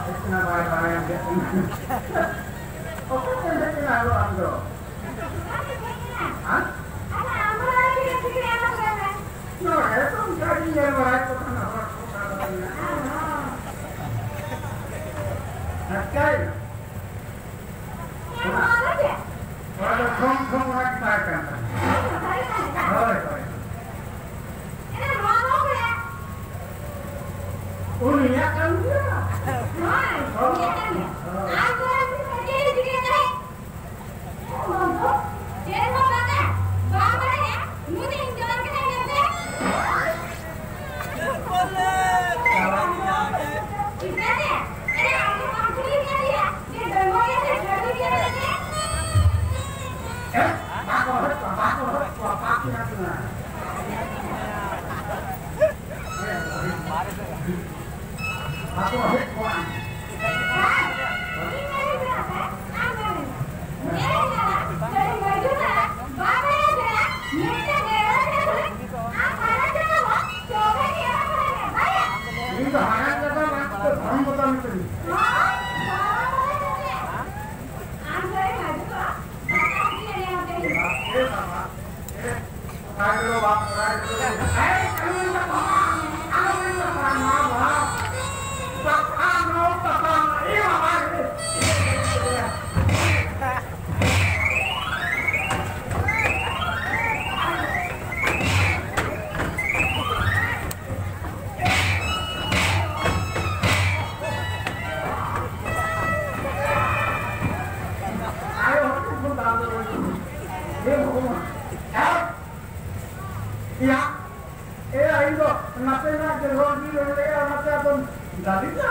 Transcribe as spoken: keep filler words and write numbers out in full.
ᱦᱮᱡ ᱠᱟᱱᱟ, ᱵᱟᱭ ᱵᱟᱲᱟᱭᱟ ᱪᱮᱫ ᱠᱟᱱᱟ᱾ ᱚᱠᱟ ᱛᱮᱢ ᱦᱮᱡ ᱠᱟᱱᱟ ᱟᱫᱚ ᱟᱢ ᱫᱚ? ᱦᱮᱸ? ᱱᱚᱰᱮ ᱫᱚ ᱚᱱᱠᱟ ᱜᱤᱧ ᱧᱮᱞ ᱵᱟᱲᱟᱭᱮᱫ ᱠᱚ ᱛᱟᱦᱮᱱᱟ, ᱦᱚᱲ ᱠᱚ ᱚᱠᱟ ᱠᱚᱨᱮ ᱢᱮᱱᱟᱜ ᱠᱚᱣᱟ᱾ ᱟᱪᱠᱟᱭᱮᱱᱟ᱾ ᱚᱱᱟ ᱫᱚ ᱴᱷᱚᱝ ᱴᱷᱚᱝ ᱚᱱᱟ ᱜᱮ ᱛᱟᱦᱮᱸ ᱠᱟᱱ ᱛᱟᱦᱮᱸᱫ᱾ ᱦᱳᱭ, ᱦᱳᱭ᱾ ᱩᱱᱤᱭᱟᱜ ᱠᱟᱱ ᱜᱮᱭᱟ᱾ ᱦᱳᱭ, ᱩᱱᱤᱭᱟᱜ ᱠᱟᱱ ᱜᱮᱭᱟ᱾ ᱟᱨ ᱱᱚᱣᱟ ᱪᱮᱫ ᱮ ᱪᱤᱠᱟᱹᱭ ᱛᱟᱦᱮᱸᱫ? ᱪᱮᱫ ᱦᱚᱸ ᱵᱟᱝᱟ᱾ ᱵᱟᱢ ᱵᱟᱲᱟᱭᱟ? ᱱᱩᱭ ᱫᱚ ᱤᱧ ᱡᱟᱶᱟᱭ ᱠᱟᱱᱟᱭ ᱢᱮᱱᱛᱮ? ᱪᱤᱠᱟᱹᱛᱮ? ᱮ, ᱟᱢ ᱫᱚ ᱵᱟᱢ ᱠᱩᱞᱤ ᱠᱟᱫᱮᱭᱟ ᱡᱮ ᱰᱟᱺᱜᱩᱣᱟᱹ ᱜᱮᱭᱟ ᱥᱮ ᱪᱷᱟᱹᱰᱣᱤ ᱜᱮᱭᱟ ᱢᱮᱱᱛᱮ? ᱮ, ᱵᱟᱠᱚ ᱦᱚᱲ ᱠᱚᱣᱟ, ᱵᱟᱠᱚ ᱦᱚᱲ ᱠᱚᱣᱟ, ᱵᱟᱠᱚ ᱦᱚᱲ ᱠᱚᱣᱟ᱾ ᱵᱟᱠᱚ ᱦᱚᱲ ᱠᱚᱣᱟ᱾ ᱤᱧ ᱫᱚ ᱦᱟᱲᱟᱢ ᱠᱟᱛᱷᱟ ᱵᱟᱝ, ᱫᱷᱚᱨᱚᱢ ᱠᱟᱛᱷᱟ ᱢᱮᱛᱟᱹᱧ᱾ ᱮ ᱵᱟᱵᱟ, ᱮ, ᱠᱚᱲᱟ ᱜᱤᱫᱽᱨᱟᱹ ᱵᱟᱯ, ᱠᱚᱲᱟ ᱜᱤᱫᱽᱨᱟᱹ ᱵᱟᱯ᱾ ᱮ, ᱟᱞᱚ ᱢᱮᱱ ᱛᱟᱠᱚᱣᱟ, ᱟᱞᱚ ᱢᱮᱱ ᱛᱟᱠᱚᱣᱟ, ᱱᱚᱣᱟ ᱵᱟᱯ, ᱵᱟᱯ, ᱟᱞᱚ ᱢᱮᱱ ᱛᱟᱠᱚᱣᱟ, ᱮ ᱵᱟᱵᱟ, ᱮ᱾ ᱮᱭᱟ, ᱮᱭᱟ, ᱤᱧ ᱫᱚ ᱱᱟᱥᱮᱱᱟᱜ ᱜᱮ ᱨᱚᱲ ᱜᱤᱧ ᱨᱚᱲ ᱞᱮᱜᱼᱟ, ᱚᱱᱟᱛᱮ ᱟᱫᱚᱢ ᱫᱟᱞᱤᱧᱟ?